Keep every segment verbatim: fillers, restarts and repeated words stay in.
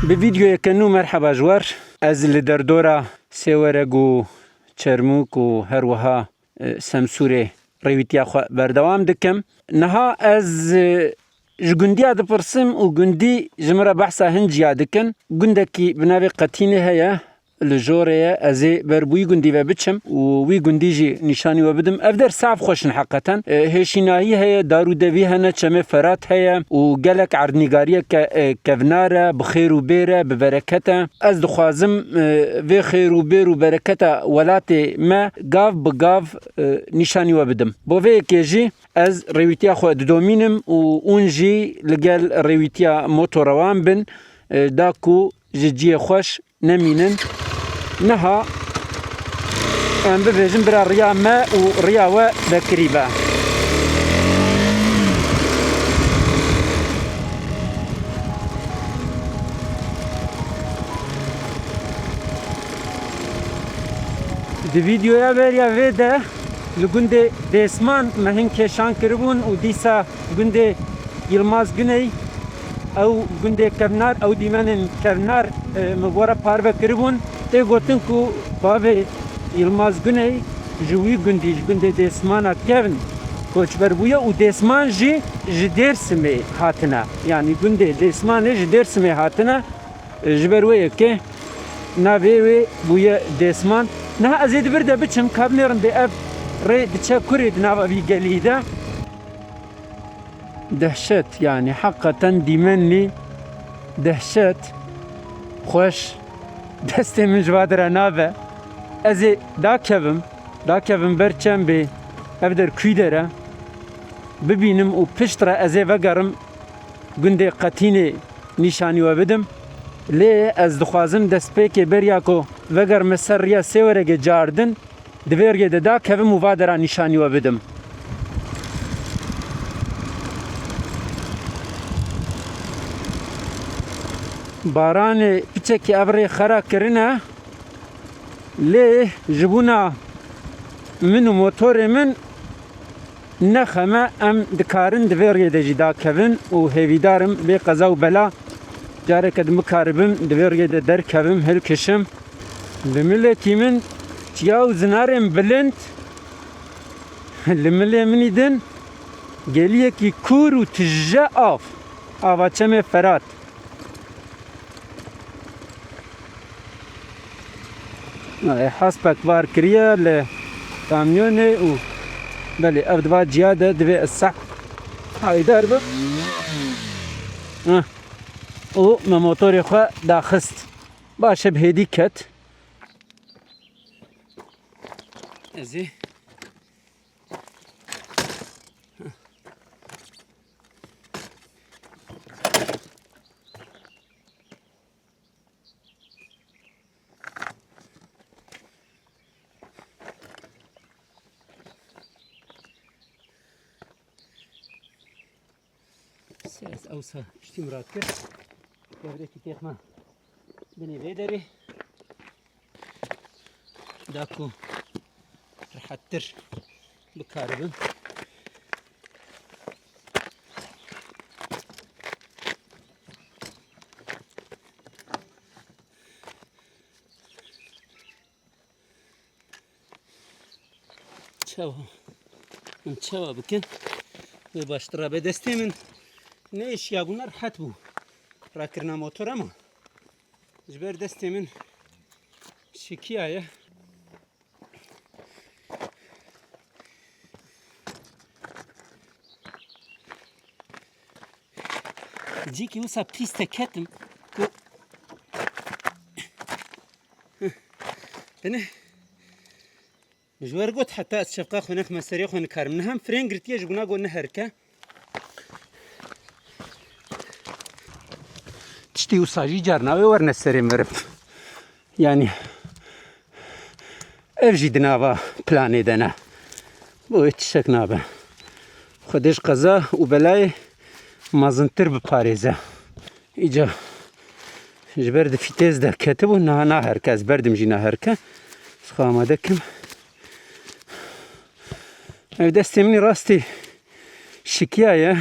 Bi vîdeoyeke nû merheba ji we re. Ez li derdora Sêwereg û Çermûk û her wiha, e, Semsûrê rêwîtiya xwe berdewam dikim. Niha ez, e, ji gundiya dipirsim û gundî ji min re behsa hin ciya dikin. Gundekî bi navê Qetînê heye, li jorê ye, ez ê ber bi wî gundî ve biçim û wî gundî jî nîşanî we bidim. Ev der saf xweş in heqeten. E, hêşînahî heye, dar û devî hene, çemê Ferat heye û gelek erdnîgariyeke, e, kevnar e, bi xêr û bêr e, bi bereket e. Ez dixwazim, e, vê xêr û bêr û bereketa welatê me gav bi gav, e, nîşanî we bidim. Bo vê yekê jî ez rêwîtiya xwe didomînim û hûn jî li gel rêwîtiya motora wan bin, e, da ku ji cihê xweş nemînin. Niha em bibêjin bira riya me û riya we vekirî be. Di vîdeoya beriya vê de li gundê Dêsman me hin kêşan kiribûn û dîsa gundê Yilmaz Guney, ew gundê kevnar, ew dîmenên kevnar, e, min bo re parve kiribûn. Tê gotin ku bavê Yilmaz Guney ji wî gundî, ji gundê Dêsmana kevn koçber bûye û Dêsman jî ji Dêrsimê hatine. Yanî gundê Dêsmanê ji Dêrsimê hatine. Ji ber wê yekê navê wê bûye Dêsman. Niha ez ê di vir de biçim, ka binêrim bê ev rê diçe kurê di nava vî gelî de. Dehşet, yanî heqeten dîmenlî dehşet, xweş, destê min ji va dera nabe. Ez ê dakevim, dakevim ber çembê, ev der kûy der e, bibînim û pişt re ez ê vegerim gundê Qetînê nîşanî we bidim. Lê ez dixwazim destpêkê beriya ku vegerime ser riya Sêweregê cardin, di vê riyê de dakevim û va dera nîşanî we bidim. Baranê piçekî ev rê xera kirine, lê ji bona min û motorê min ne xem e, em dikarin di vê riyê de jî dakevin û hêvîdar im bê qeza û bela careke din bikaribim di vê riyê de derkevim, hilkişim. Li milekî min çiya û zinarên bilind, li milê min î din geliyekî kûr û tije av, ava çemê Ferat. Ay, hespek var kiriye li kamyonê û belê ev diva ciya de divê ez seh haydar bim. Heh. Û me motorê xwe daxist. Baş e bi hêdî ket. Ez ê Ses ewsa piştî min rakir. Devrekî têxma binê vê derê. Da ku rehettir bikaribim. Çawa? Em çawa bikin? Wê baştir rabe destê min. Ne êşiya bûna rehet bû. Rakirina motor ama ji ber destê min şikiyaye. Cîkî wisa pîs te ketim ku bine. Min ji we re got heta ez çevqa xwe nexme serê xwe nikarim. Niha min frên girtiye ji bona got neherike. Tiştî wisa jî carna wê werne serê meriv. Yanî ev jî di nava planê de ne. Bo wê tiştek nabe. Xwedê ji qeza û belayê mezintir biparêze. Îca ji ber di fîtêz de ketibû, niha naherike, ez berdim jî naherike. Ez xwe amade kim. Ev destê min î rastî şikiyaye.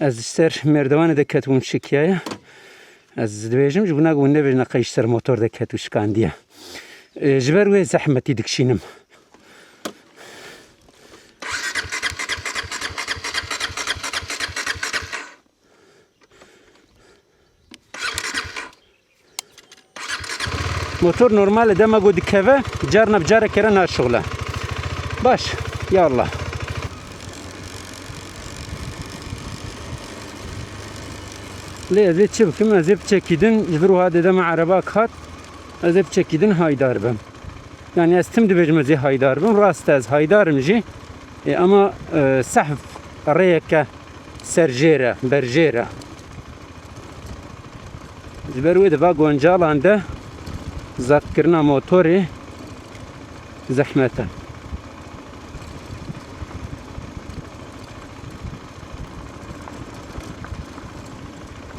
Ez ji ser merdivanê de ketibûm, şikiyaye. Ez dibêjim ji bona ku hûn nebêjin qey ji ser motor de ket û şikandiye. E, ji ber wê zehmetî dikişînim. Motor normal e, dema ku dikeve, carna bi careke re naşixule. Baş, ya Allah. Lê ez ê çi bikim? Ez ê piçekî din, ji vir wiha dê dema ereba hat, ez ê piçekî din haydar bim. Yani ez tim dibêjim ez ê haydar bim. Rast e, ez haydar im jî. E, ama, e, sehf rêyeke serjêr e, berjêr e. Ji ber wê di va guncalan de zatkirina motorê zehmet e.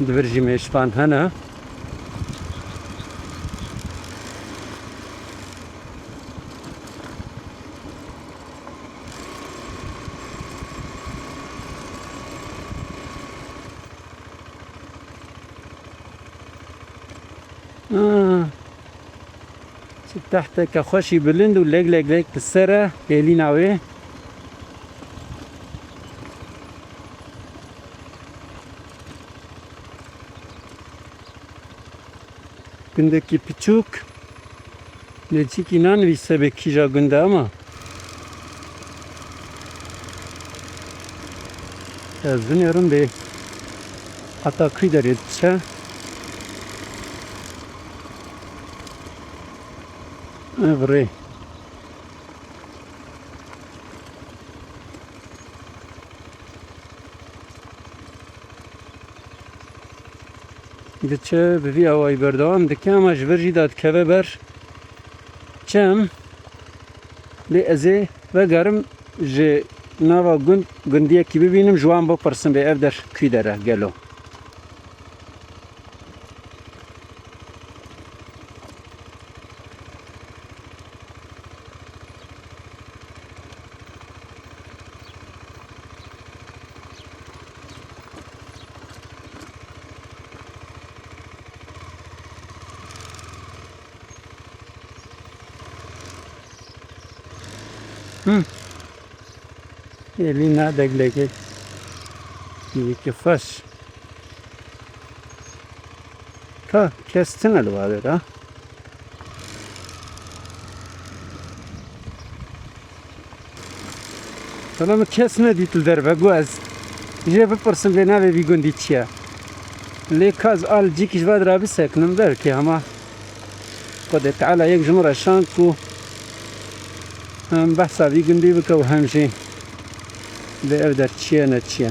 Di vir jî mêşvan hene. Ah. Çi tehteke xweşî bilind û lêk lêk lêk li ser e, hêlîna wê. Gundekî piçûk. Lê çikî nanivîse bê kîja gund e ama. Ez binêrim bê heta kî derê diçe. Ev rê. Diçe bi vî awayî berdewam dike, ama ji vir jî dadikeve ber çem. Lê ez ê vegerim ji nava gund, gundiyekî bibînim, ji wan bipirsim bê ev der kî der e gelo. Hı. Elî na deglekê. Yekî xweş. Ka kes tine li va de da. Sana min kes nedît li derve, got ez jê bipirsim vê navê vî gundî çi ye. Lê ka ez a li cîkî ji va dira bisekinim, belkî hema Xwedê Teala yek ji min re şand ku hem behsa vî gundî bike û hem jî lê ev der çi ye ne çi ye.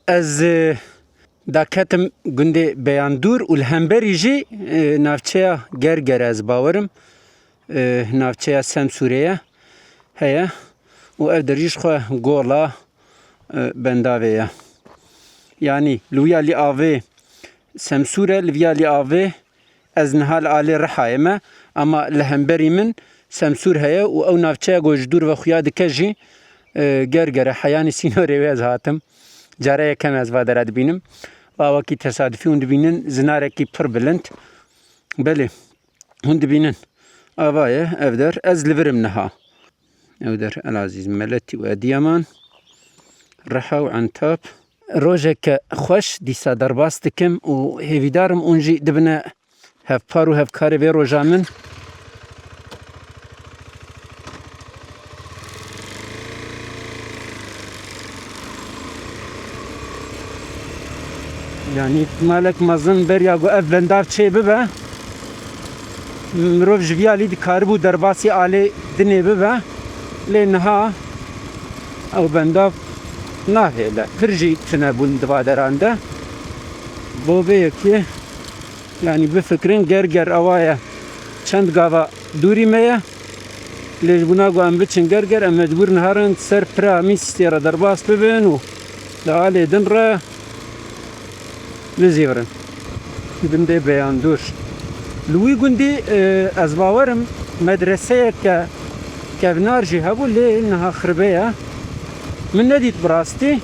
Ez, e, daketim gundê Beyandûr û li hemberî jî, e, navçeya Gergere, ez bawerim, e, navçeya Semsûrê ye, heye û ev der jî ji xwe gola, e, Bendavê ye. Yanî li wiya lî avê Semsûr e, li viya lî avê Ez niha li alê Rihayê me, ama li hemberî min Semsûr heye û ew navçeya ku ji dûr ve xuya dike jî, e, Gerger e. Heyanî sînorê wê ez hatim. Cara yekem ez va dera dibînim. Va wekî tesadufî hûn dibînin zinarekî pir bilind. Belê, hûn dibînin. Ava ye ev der. Ez li vir im niha. Ew der Elazîz, Meletî û Ediyaman, Riha û Entab. Rojeke xweş dîsa derbas dikim û hêvîdar im hûn jî dibine hevpar û hevkarê vê roja min. Yanî malek mezin beriya ku ev bendav çê bibe, mirov ji vî alî dikaribû derbasî alê dinê bibe. Lê niha ew bendav nahêle. Pir jî tune bûn di va deran de. Bo vê yekê, yanî bifikirin, Gerger ewa ye çend gava dûrî me ye. Lê ji bona ku em biçin Gerger, em mecbûr niha re ser pira Mîsistê re derbas bibin û di alê din re bizîvirin. Gundê Beyandûr. Li wî gundî, e, ez bawerim medreseyeke kevnar jî hebû, lê niha xiribe ye. Min nedît bi rastî.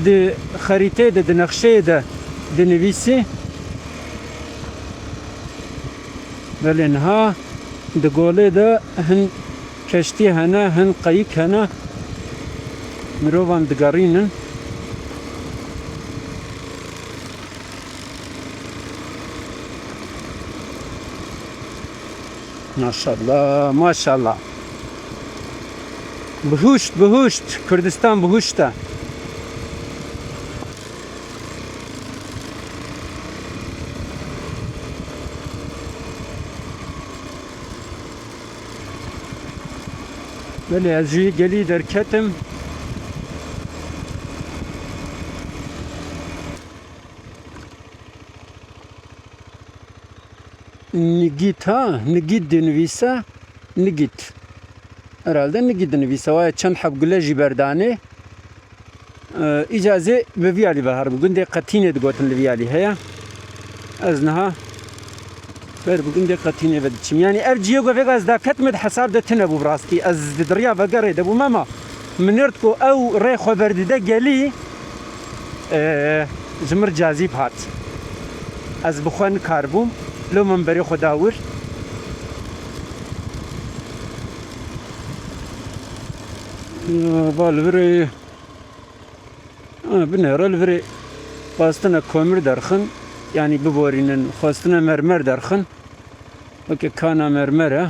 Di xerîteyê de, di nexşeyê de dinivîsî. Belê niha di golê de hin keştî hene, hin qeyik hene. Mirovan digerînin. Maşallah, maşallah. Bihuşt, bihuşt. Kurdistan bihuşt e. Belê, ez ji gelî derketim. Nigît ha, Nigît dinivîse, Nigît. Herhalde Nigît dinivîse, waye çend heb gule jî berdanê. Îca ez ê bi vî alî ve herim. Gundê Qetînê digotin li vî alî heye. Ez niha ber bi gundê Qetînê ve diçim. Yanî ev cihê ku vêga ez daketime di hesab de tune bû bi rastî. Ez di diriya vegerê de bûm, ema min nird ku ew rê xwe berdide gelî, e, ji mir cazîb hat. Ez bi xwe nikaribûm. Loma min berê xwe da wir. Va li virê. Ha, binêre li virê xwestine komir derxin, yanî biborînin, xwestine mermer derxin. Weke kana mermer e.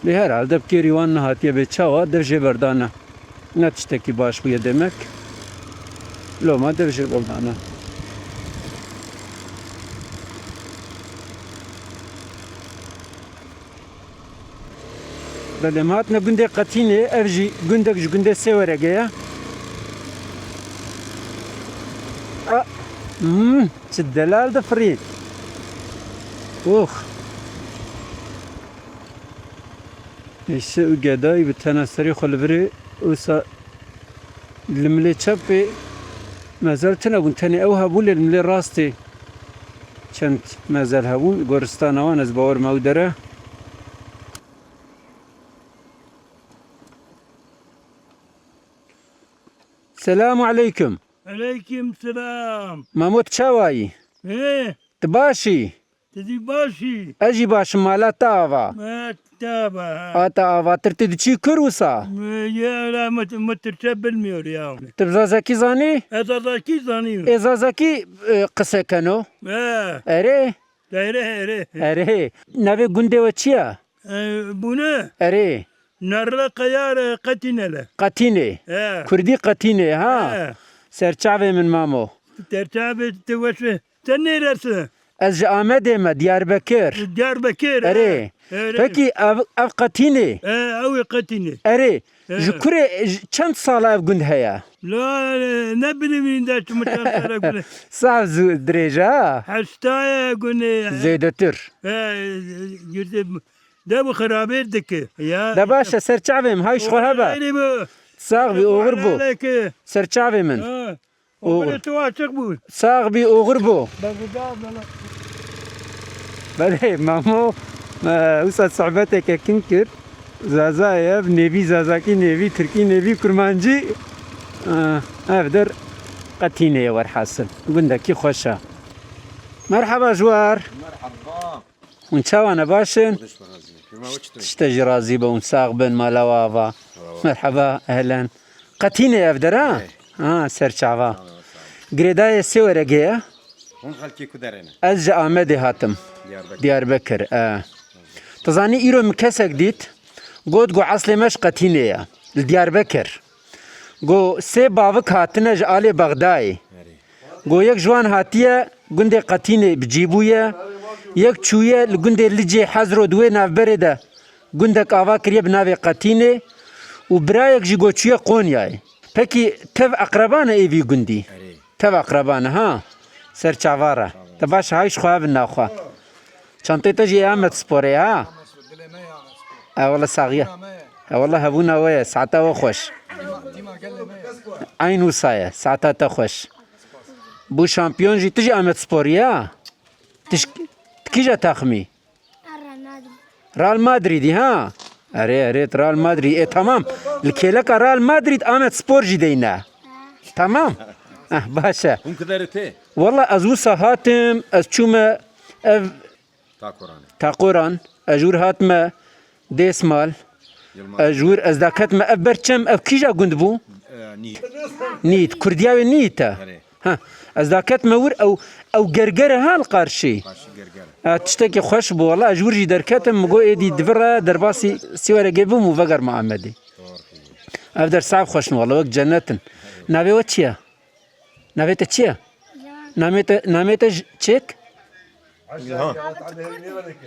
Lê herhalde bi kêrî wan nehatiye bê çawa dev jê berdane. Ne tiştekî baş bûye demek. Loma dev jê berdane. Belê, em hatine gundê Qetînê, ev jî gundek ji gundê Sêweregê ye. A, hmm, çi delal difirî. Ox. Eşe û gedayî bi tena serê xwe li virê, wisa li milê çepê mezel tune bûn, tenê ew hebû, lê li milê rastê çend mezel hebûn, goristana wan ez bawer me ew dere. Selamu aleykum. Aleykum selam. Mamo, tu çawa yî? Ê? Tu baş î? Tu zî baş î? Ez jî baş im, mala te ava. Ma te ava, ha. A te avatir, tu diçî kur wisa? Ê, ya, la, me, me Tirkçe bilmiyor ya. Tu zazakî zanî? Ez zazakî zanî. Ê zazakî, e, qise keno? He. Erê? Erê, erê. Erê. Navê gundê we çi ye? E, bûne? Erê. Narla Qeyar, e, Qetînele. Qetînê. He. Kurdî Qetînê, ha? He. Serçavê min mamo. Serçavê te weş be. Sen neresin? Ez ji Amedê me, Diyarbekir. Diyarbekir, Erê. He. Erê. Pekî ev, ev Qetînê? He, ew ê Qetînê. Erê. He. Ji kurê, ji çend sala ev gund heye? La, e, ne bileyim, de çi mi çend sala gune. Sav zû dirêj e, ha? Heşta ye gune. Zêdetir. He, girdi. De bi xirabê dike. Ya, De baş e, serçavê min, hay ji xwe hebe. Xeyrî bi. Sax bî, oxir bû. Aleyke. Serçavê min. Ha. Oxir. Oxirê tu açiq bû. Sax bî, oxir bû. Be guda, bela. Belê, mamo, e, wisa sohbeteke kin kir. Zaza ye, nêvî zazakî, nêvî tirkî, nêvî kurmancî. E, ev der Qetînê ye werhasil. Gundekî xweş e. Merheba ji war. Merheba. Hûn çawa ne, baş in? Xwedê ji we razî be. Şima we çitur? Tişte jî razî be, hûn sax bin, mala we ava. Merhaba, ehlen. Qetînê ev der, ha? Ê. Ha, serçava. Sağ ol, sağ ol. Girêdayê Sêweregê ye. Hûn xelkê ku derê ne? Ez ji Amedê hatim. Diyarbekir. Diyarbekir, e. Tu zanî îro min kesek dît, got, got, eslê me ji Qetînê ye. Li Diyarbekir. Got, sê bavik hatine ji alê Bexdayê. Erê. Got, yek ji wan hatiye gundê Qetînê bi cî bûye, yek çûye li gundê Licê Hezro di wê navberê de gundek ava kiriye bi navê Qetînê û birayek jî got çûye Qonyayê. Pekî tev eqreba ne ê vî gundî? Erê. Tev eqreba ne, ha? Ser çava re. Te baş, hay ji xwe hebin naxwe. Çantê te jî ê Amed Sporê, ha? E wele saxiye. E wele hebûna we ye. Saeta we xweş. Eyn wisa ye. Saeta te xweş. Bû şampiyon jî tu jî Amed Sporî, ha? Tu ji, tu kîja taxmî? Real Madrid. Real Madridî, ha? Erê, erê, tu Real Madrid. E, tamam. Li kêleka Real Madrid Amed Spor jî deyne. Tamam. Eh, baş e. Hûn kiderê tê? Walla ez wisa hatim, ez çûme ev Takoranê. Takoran. Ez ji wir hatime Dêsmal. Yilmaz. Ez ji wir, ez daketime ev berçem, ev kîja gund bû? E, Nît. Nît. Kurdiya wê Nît e. Erê. Ha, ez daketime wir, ew, ew gerger e ha li qarşî. Qarşî gerger e. Ha, tiştekî xweş bû, wela ez ji wir jî derketim, min got êdî di vir re derbasî Sîweregê bim û vegerime Amedê. Doğru. Ev der sav xweş in, wela wek cennet in. Navê we çi ye? Navê te çi ye? Namê te, namê te ji çêk?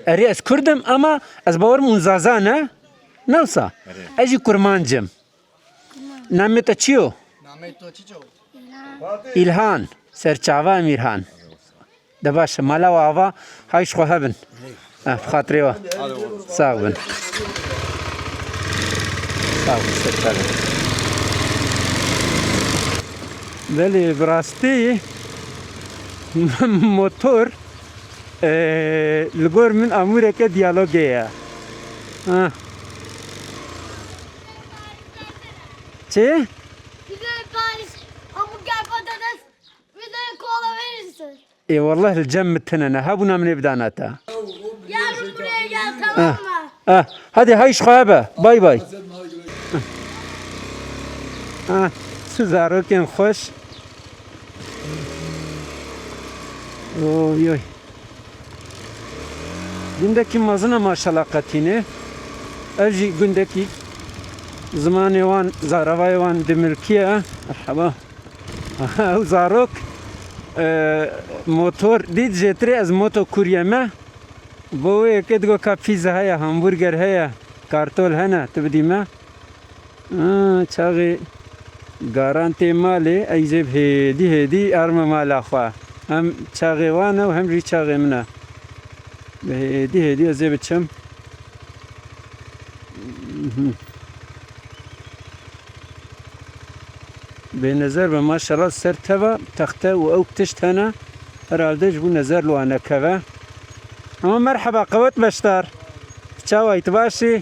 Erê, ez Kurd im, ama ez bawerim hûn Zaza ne? Ne wisa? Erê. Ez jî Kurmanc im. Namê te çi yo? Namê to çi ço? Îlhan. Ser çava em Îlhan. De baş e, mala we ava, hay ji xwe hebin. Eh, bi xatirê we. Sax bin. Sax bin, ser çavê. Belê, bi rastî motor, e, li gor min amûreke diyalogê ye. Ha. Çi? Bize Paris hamburger patates, bir de kola verirsin. Ê wallah li cem min tune ne. Hebûna min ê bidana te. Gel buraya gel, tamam mı? Ah, hadi hay ji xwe be. Bay bay. Ah, çi zarokên xweş. Oy oy. Gundekî mezin e maşallah Qetînê. Ev jî gundekî zimanê wan, zaravayê wan dimilkiye. Merhaba. Ew zarok, e, motor dît jêtirê ez moto kurye me. Bo wê yekê digo ka pîza heye, hamburger heye, kartol hene, tu bidî me. Ha, çaxê garan tê malê, ey zê bi hêdî hêdî erme mala xwe. Hem çaxê wan e û hem jî çaxê min e. Bi hêdî hêdî ez ê biçim. Mhm. Bê nezer be, maşallah, ser teva texte û ew tişt hene, herhalde ji bo nezer li wan nekeve. Ama merheba, qewet beşdar. Çawa yî, tu baş î?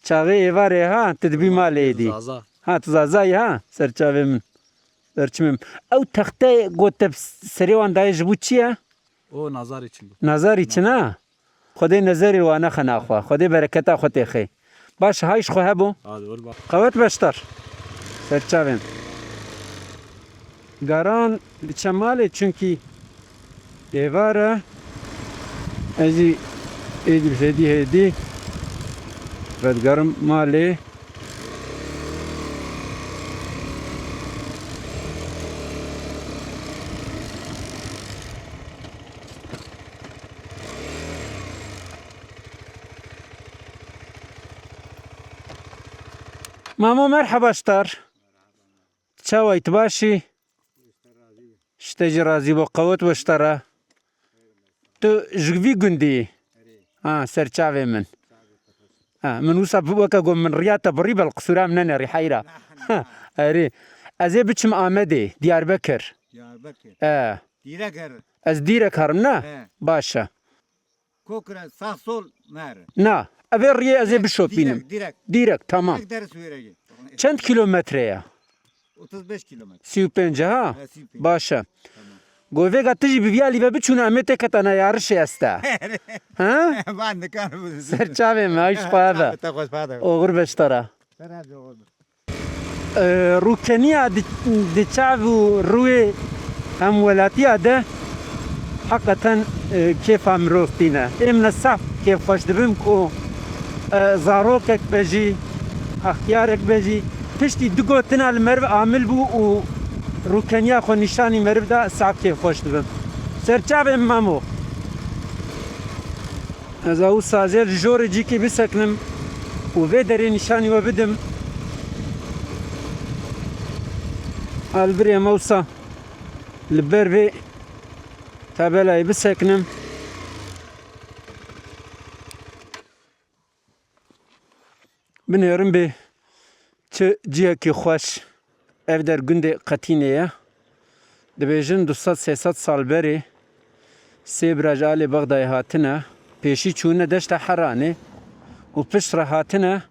Çaxê êvarê ha, tu dibî malê êdî. Zaza. Ha, tu Zaza yî ha, ser çavê min. Berçimê min. Ew texte got te serê wan dayê ji bo çi ye? O nazarê çin bû. Nazarî çin a? Xwedê nezerê wan nexe naxwe. Xwedê bereketa xwe têxê. Baş, hay ji xwe hebû. Hadi ol bak. Qewet beşdar. Ser çavên. Garan diçe malê, çunkî êvar e. Ez jî êdî bi hêdî hêdî vedigerim malê. Mamo, merheba ji te re. Çawa yî, tu baş î? Ji te jî razî bo, qewet bo ji te re. Tu ji vî gundî yî? Ha, ser çavê min. Ha, min wisa bi-, weke got min riya te birî, bel qisûra min nenerî heyra. Erê. Ez ê biçim Amedê, Diyarbekir. Diyarbekir. E. Dîrek her. Ez dîrek herim, ne? He. Baş e. Kokra sağ sol nere? Na. Ev ê riyê ez ê bişopînim. Direkt, direkt. Direkt, tamam. Direkt deriz wêrege. Çend kilometre ye? Otuz beş kilometre. Sî û pênc ha? He, sî û pênc. Baş e. Tamam. Go vêga tu jî bi vî alî ve biçûne, em ê têketana yarişê este. Ha? Van dikan bu. Ser çavê me, ay ji xwe be. Te xweş, pardon. Oxir be ji te re. Te re oxir be. E, rûkeniya di, di çav û rûyê Em welatiya de heqeten, e, kêfa mirov tîne. Ê min ez saf kêfxweş dibim ku, e, zarokek be jî, extiyarek be jî, piştî du gotina li meriv amil bû û rûkeniya xwe nîşanî meriv da, saf kêfxweş dibim. Serçavê min Memo. Ez a wisa zêr ji jorê cîkî biseknim û vê derê nîşanî we bidim. Albirê me wisa li ber vê tabelayê biseknim. Binêrin bê çi cihekî xweş. Ev der gundê Qetînê ye. Dibêjin du sed sê sed sal berê sê bira ji alê Bexdayê hatine. Pêşî çûne deşta Heranê û piştre hatine.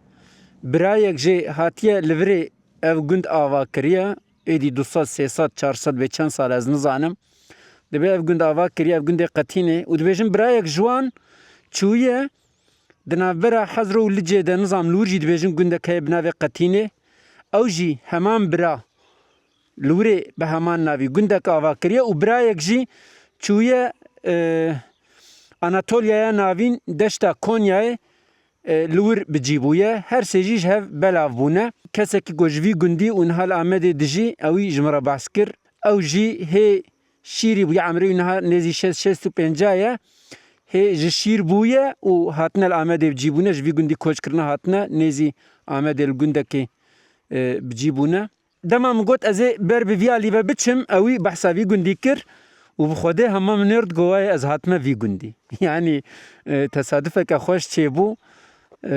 Birayek jê hatiye li virê ev gund ava kiriye. Êdî du sed, sê sed, çar sed bê çend sal ez nizanim. Dibê ev gund ava kiriye, ev gundê Qetînê. Û dibêjin birayek ji wan çûye di navbera Hezro û Licê de, nizam li wir jî dibêjin gundek heye bi navê Qetînê. Ew jî heman bira li wirê bi heman navî gundek ava kiriye û birayek jî çûye, e, Anatolyaya Navîn, deşta Konyayê, e, li wir bi cî bûye. Her sê jî ji hev belav bûne. Kesekî ku ji vî gundî û niha li Amedê dijî, ewî ji min re behs kir. Ew jî hê şîrî bûye, emrê wî niha nêzî şêst, şêst û pênc ye. Hê ji şîr bûye û hatine li Amedê bi cî bûne, ji vî gundî koç kirine hatine nêzî Amedê li gundekê, e, bi cî bûne. Dema min got ez ê ber bi vî alî ve biçim, ewî behsa vî gundî kir û bi Xwedê hema min nêrd got, wayê ez hatime vî gundî. Yanî, e, tesadufeke xweş çêbû. E,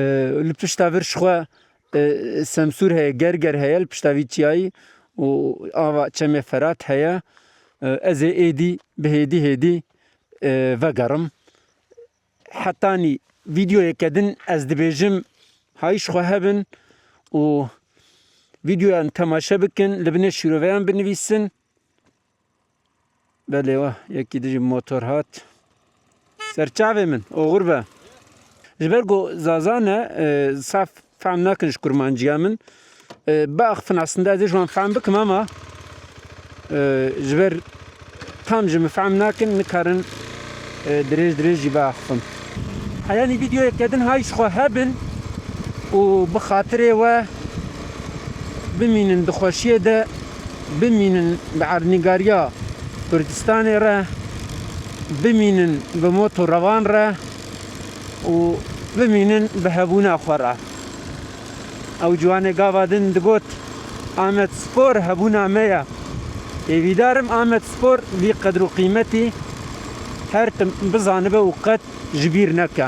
li pişta vir ji xwe, e, Semsûr heye, Gerger heye, li pişta vî çiyayî û ava Çemê Ferat heye. E, ez ê êdî bi hêdî hêdî, e, vegerim. Hetanî vîdeoyeke din ez dibêjim, hayîş xwe hebin û vîdeoyan temaşe bikin, li binê şîroveyan binivîsin. Belê, wah, yekî dijî motor hat. Serçavê min, oxir be. Ji ber ku Zaza ne, e, saf fehm nakin ji kurmanciya min. E, biaxifin, aslında ez ê ji wan fehm bikim ama, e, ji ber tam ji min fehm nakin, nikarin, e, dirêj dirêj jî biaxifin. Heyanî vîdeoyeke din hayîş xwe hebin û bi xatirê we bimînin di xweşiyê de, bimînin bi erdnîgariya Kurdistanê re, bimînin bi mot û rewan re û bimînin bi hebûna xwe re. Ew ciwanê gava din digot, Amed Spor hebûna me ye. Hêvîdar im Amed Spor vî qedr û qîmetî her tim bizanibe û qet ji bîr neke.